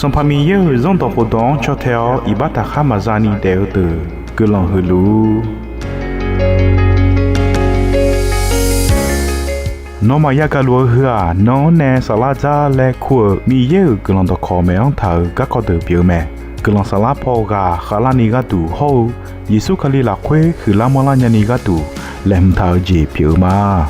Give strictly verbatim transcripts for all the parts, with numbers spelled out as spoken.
Sanqpaq Miqyaer-euq Zanrdawq khofdawq-anr caw tae-awr iqbax taqkhar maqza ni daef-eu deuq guiqlanq huiqluf. Nawmaf yagaq luf-eu heu-aq, nan-anr nae saflar dzar laer kur-euq Miqyaer-euq guiqlanq dawqkawq maeq-anr taq-euq garkawv deuq pyeuf-eu mae. Guiqlanq saflar paw ghaq khavlarni gharduq hawr-eu Yeqsur Kali lafkhoer huiqlar manrlar nyani gharduq laeqhmq taq-eu jeq pyeuf-eu ma.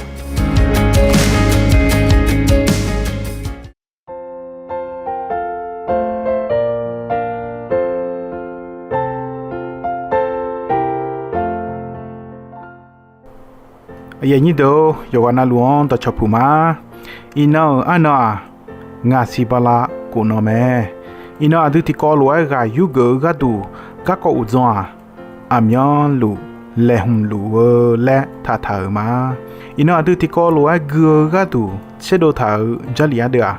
Aqyuif aqnyir deuq-or, yawqghaq navluf-anr dawqcawq puq ma. Iqnan-euq arnan-aq, ngaq siq bala kof nan mae. Iqnan aqdui tiqkawv lof-aer ghaq yurgeuf-eu gharduq garkawv uqdzan-aq, aqmyanluf laeqhmq luf-eu laer taqtaq-euq ma. Iqnan aqdui tiqkawv lof-aer gui-eu gharduq tserdov taq-euq Jarlif ardeuv-aq,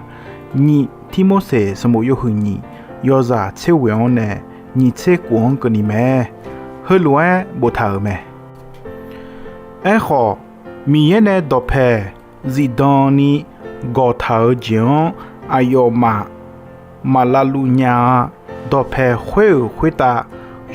nyiq Tirmorseq sanqbof yawhuiq nyiq yawzaq tser ghoeq-anr nae nyiq tser kof-anr keuvni mae. Heulof-aer boftaq-euq mae. Aerkhawf, Miqyaer nae dawqpaeq zifdan ni gawqtaq-eu jeq-anr aqyawfmaf maqlavluf nya-a. Dawqpaeq khoer-euq khoertav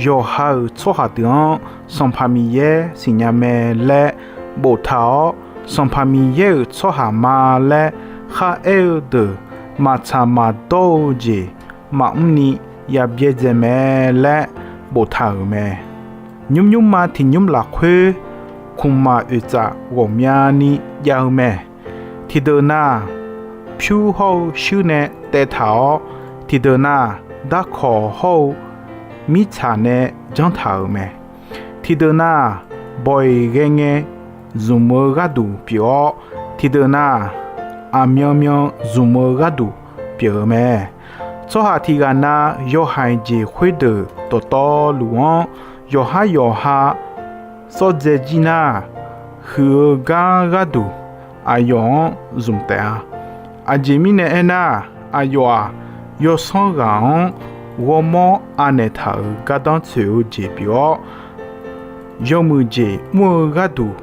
yawqha-euq tsawrhaq deuq-anr Sanqpaq Miqyaer siqnya mae laer boftaq-awr, Sanqpaq Miqyaer-euq tsawrhaq ma laer kharaer-eu deuq maqtsaq maqdawr-eu jeq maqmr ni yabyaerdzae mae laer boftaq-euq mae. Nymr nymrma tiqnymr lafkhoer kmqmaq oeqtsaf ghawqmyani jav-eu mae. Tiqdeuq nar, pyur hawr-eu shuir nae taev taq-awr, tiqdeuq nar, darkawq hawr-eu mirtsaq nae janr taq-euq mae. Tiqdeuq nar, bawq-iq ghae ngae zmq-eu gharduq pyeuf-awr, tiqdeuq nar, aqmyanmyan zmq-eu gharduq pyeuf-eu mae. Tsawrhaq tiqghaq na yawhaiq jeq khoerdeuq dawqtawvluf-anr yawqhar yawqha sawr dzae jir nar, huiq-eu gar gharduq aqyawf-anr zmq taef-a. Aqjeq mirnae aernar, aqyawf-aq, yawsanr ghaq-anr ghawrmawr anaeq taq-euq gardanr tsoeq-eu jeq pyeuf-awr, yawmuiq jeq mr-eu gharduq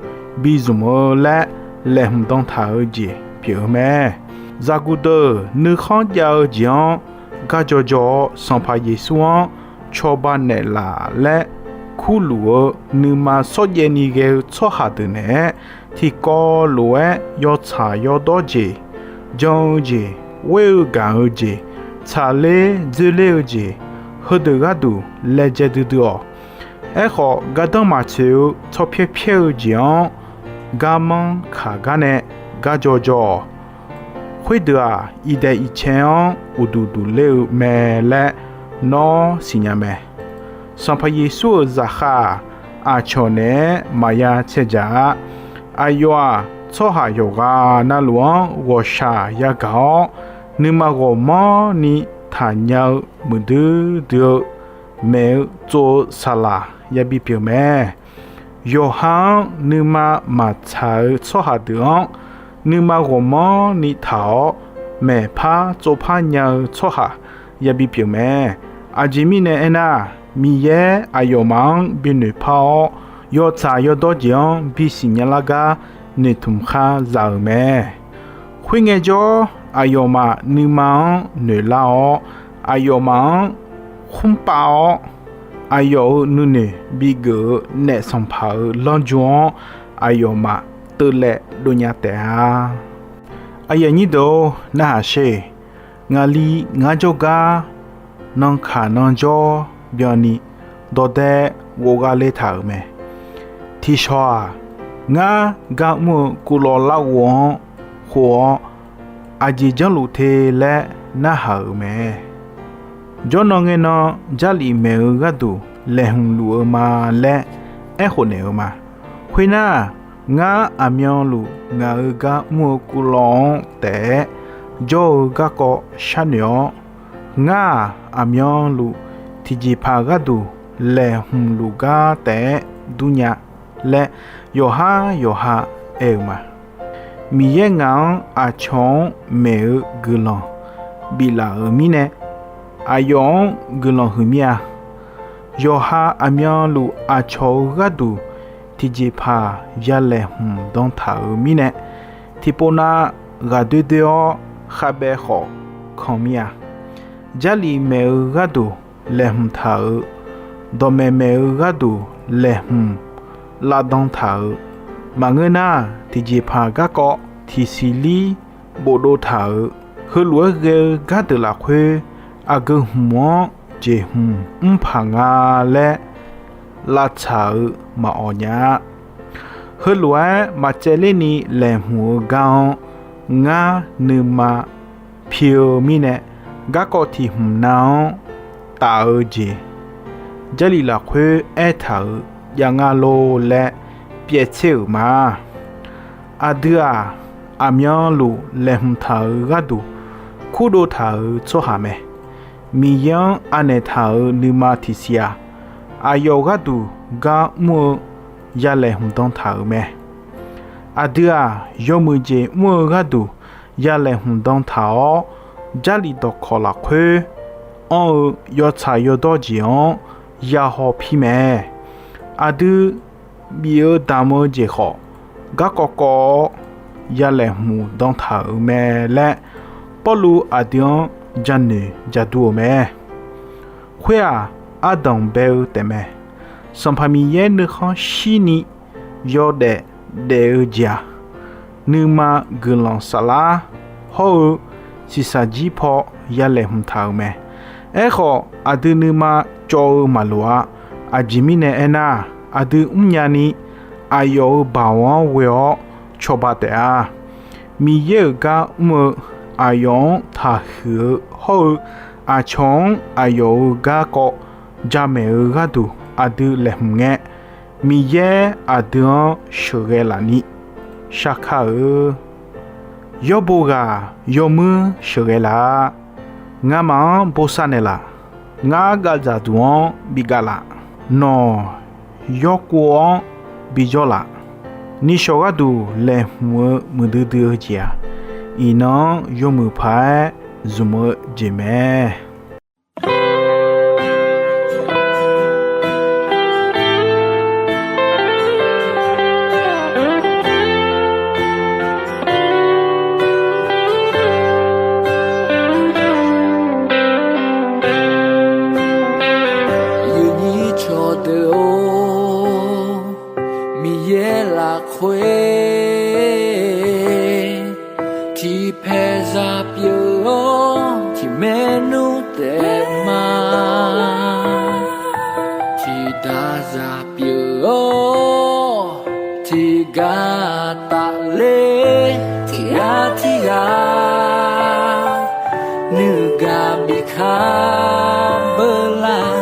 bi zmq-eu laer laeqhmq dan taq-eu jeq pyeuf-eu mae. Zaqguq deuq nuikhanr jav-eu jeq-anr gar jawqjawq-awr Sanqpaq Yeqsur-anr cawba naeqlaf laer kurluf-eu nuima shawrjaev ni ghae-eu tsawrhaq deuq naeq-aer, tiqkawv lof-aer yawtsaq yawdawr jeq, jan-eu jeq, ghoer-eu gaq-eu jeq, tsaqler dzoerler-eu jeq, heudeuq gharduq laejae duidui-awq. Aerkhawf, gardanr maqtsoeq-eu tsawrpyaer pyaer-eu jeq-anr garmanr kaq gar nae gar jawqjawq-awq. Khoerdeuq-aq, iqdaeq iqcae-anr uqduq duqler-eu mae laer nawr siqnya mae. Sanqpaq Yeqsur-euq zaqkhav-aq, aqcawq naeq-aer maqya cae dzaq-a. Aqyawf-aq, tsawrhaq yawqghaq navluf-anr ghawqshaq yagaq-awr, nuima ghawqmanrni taqnya-eu muiqdui dui-eu maeq-eu tsov-eu saqlaq yabi pyeuf mae. Yawqha-anr nuima maqtsaq-eu tsawrhaq deuq-anr, nuima ghawqmanrni taq-awr maeqpar tsovpar nya-eu tsawrhaq yabi pyeuf mae. Aqjeq mirnae aernar, Miqyaer aqyawfmaf-anr binoeq par-awr, yawtsaq yawdawr jeq-anr bisiq nya lar gar noeqtmq khar za-euq mae. Khoerngae jawr, aqyawfmaf nuima-anr noeqlar-awr, aqyawfmaf-anr khmr pav-awr, aqyawf-euq nuinoeq bigeuf-eu naef sanqpaq-euq lanrju-anr aqyawfmaf teuvlaev dov nya taef-a. Aqyuif aqnyir deuq-or, narhaq sher. Ngaqli ngar jawrgar nan kaq nan jawr byanni dawqdae ghofgha le taq-euq mae. Tiqshawq-aq, ngar gar mr-eu kuvlawv larghov-anr khof-awr aqjeq janrluf te laer narhaq-euq mae. Jawrnan ngae nan Jarlif maeq-eu gharduq laeqhmq luf-eu ma laer aerkhof naeq-eu ma. Khoernar, ngar aqmyanluf ngaq-euq gar mr-eu kuvlawv-anr taef-aer jawr-eu garkawv sharnoeq-awr, ngar-aq, aqmyanluf tiqjeqpaq gharduq laeqhmq luf gar taef-aer durnya laer yawqhar yawqha aer-eu ma. Miqyaer ngaq-anr aqcawq-anr maeq-eu guiqlanq biflaf-euq mirnae, aqyawf-anr guiqlanq huiq mir-a. Yawqha aqmyanluf aqcawq-eu gharduq tiqjeqpaq ya laeqhmq dan taq-euq mirnae, tiqpov nav ghaqdoer doer-awr khavbaev khawf kan mir-a. Jarlif maeq-eu gharduq laeqhmq taq-euq, dawqmaeq maeq-eu gharduq laeqhmq lavdan taq-euq maqngeur nar, tiqjeqpaq garkawv tiqsiq lir bofdov taq-euq, heulof-aer ghae-eu gardeuq lafkhoer aqgeu hmq-anr jeqhmq mr paq nga laer lavtsaq-eu maqawq nya-a. Heulof-aer maqcaevler ni laeqhmq-eu gar-anr, ngar nuima pi-eu mirnae, garkawv tiq hmq nav-anr taf-eu jeq, Jarlif lafkhoer aertaq-euq jav nga lor laer pyaev tser-euq ma. Aqdui-aq, aqmyanluf laeqhmq taq-euq gharduq kurdov taq-euq tsawrhaq mae. Miqyaer-anr anaeq taq-euq nuima tiqsiq-aq, aqyawf gharduq gar mr-eu yalaeq hmq dan taq-euq mae. Aqdui-aq, yawmuiq jeq mr-eu gharduq yalaeq hmq dan taq-awr, Jarlif dawqkawq lafkhoer anr-eu yawtsaq yawdawr jeq-anr yahaw pir mae. Aqdui bif-eu damq-eu jeq khawf, garkawv kawv-awr yalaeq hmq dan taq-euq mae laer, Pawrluv aqdui-anr janoeq jadur-euq mae. Khoer-aq, ardanq bae-eu taefmae. Sanqpaq Miqyaer nuikhanr shirni yawdaef daef-eu jeq-aq, nuima guiqlanq saflar hawr-eu shiqshaq jir paw yalaeq hmq taq-euq mae. Aerkhawf, aqdui nuima cawv-eu maqloq-a. Aqjeq mirnae aernar, aqdui mrnya ni aqyawf-euq baoq-anr ghoe-awr cawba taef-a. Miqyaer-euq gar mr-eu, aqyawf-anr taqhuiq-eu hawr-eu, aqcawq-anr aqyawf-euq garkawv jamaeq-eu gharduq aqdui laeq hmq ngae, Miqyaer aqdui-anr sheuqghae laf ni sharkar-eu. Yawbo ghaq yawmuir sheuqghae laf-a. Ngamaf-anr bosav naeqlaf. Ngar gavdzaq duq-anr bi gavlaf. Nawq yawkov-anr bijawr laf. Nishawq gharduq laeqhmq-eu muiqdui dui-eu jeq-aq, iqnan-anr yawmuiq paq-aer zmq-eu jeq mae. Yawnyir cawqdeuq-or, Miqyaer lafkhoer tiqpaeq zaq pyeuf-awr, tiqmaernmr taef ma. Tiqdaq zaq pyeuf-awr, tiqgar tafler, tiqgar tirghaq nuigaq bikaq beular,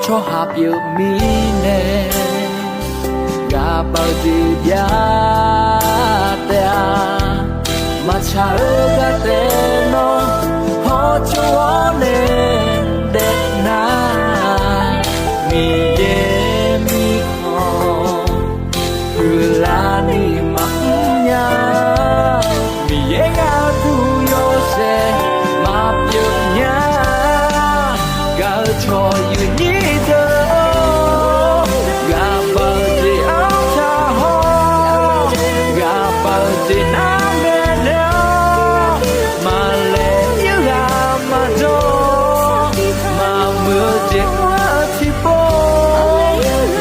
tsawrhaq pyeuf mirnae, ghaqbav-eu jeq byav taef-a. Maqtsaq-eu gar taef nawr hawtsov-awr nae daef nar, Miqyaer mirkhanq huiqlar ni maqmr nya. Miqyaer gharduq yawshaef maqpyeuf nya. Gaq-eu cawq yawnyir deuq-or, ghaqbav-eu jeq artaq hawr, ghaqbav-eu jeq narmaeq naeq-awr, maqlaeq ir ghaq maqjawr, maqmuiq-eu jeq mr-eu tiqpov,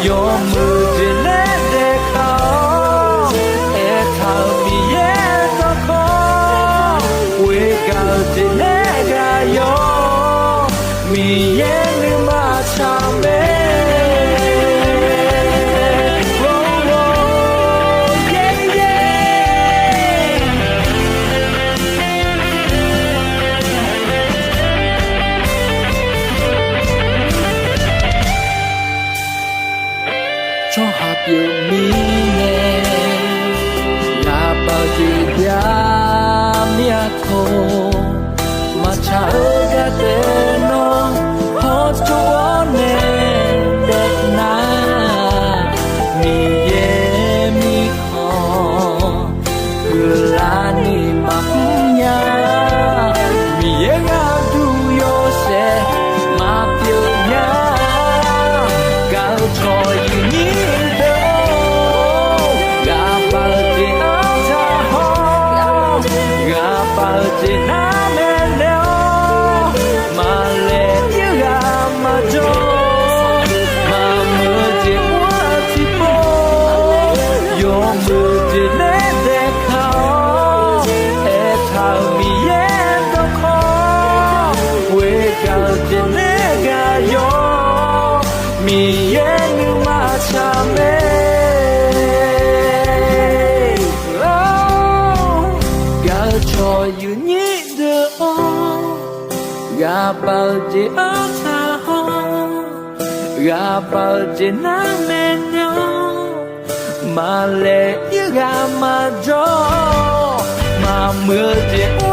yawmuiq jeq laer daeqkaq-awr, aertaq-euq Miqyaer dawrkawv, ghoegaq-eu jeq laer ghaq-awr, Miqyaer nuima tsaq mae. Tsawrhaq pyeuf mirnae, ghaqbav-eu jeq byav mir-a tawq. Maqtsaq-eu gar taef nawr hawtsov-awr nae daef nar, Miqyaer mirkhanq huiqlar ni maqmr nya. Miqyaer gharduq yawshaef maqpyeuf nya. Gaq-eu cawq yawnyir deuq-or, ghaqbav-eu jeq artaq hawr, ghaqbav-eu jeq narmaeq naeq-awr, Cawq yuif nyir deuq-or, ghaq baq-eu jeq-anr taq hawr, ghaq baq-eu jeq nar maeqnan, maqlaeq ir ghaq maqjawr, maqmuiq-eu jeq